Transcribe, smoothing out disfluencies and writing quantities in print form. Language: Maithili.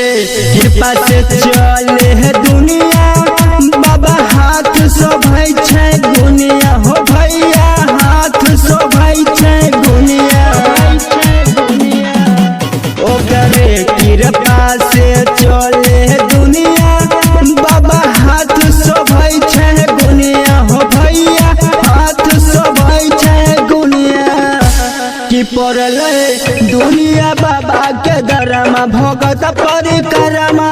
ओकरे कृपा से चले है दुनिया। बाबा हाथ शोभै छै दुनिया हो भैया, हाथ शोभै छै दुनिया। ओकरे कृपा से चले है दुनिया, बाबा हाथ शोभै छै दुनिया हो भैया, हाथ शोभै छै दुनिया। की पड़ल दुनिया बाबा के दरमा, भगत परिक्रमा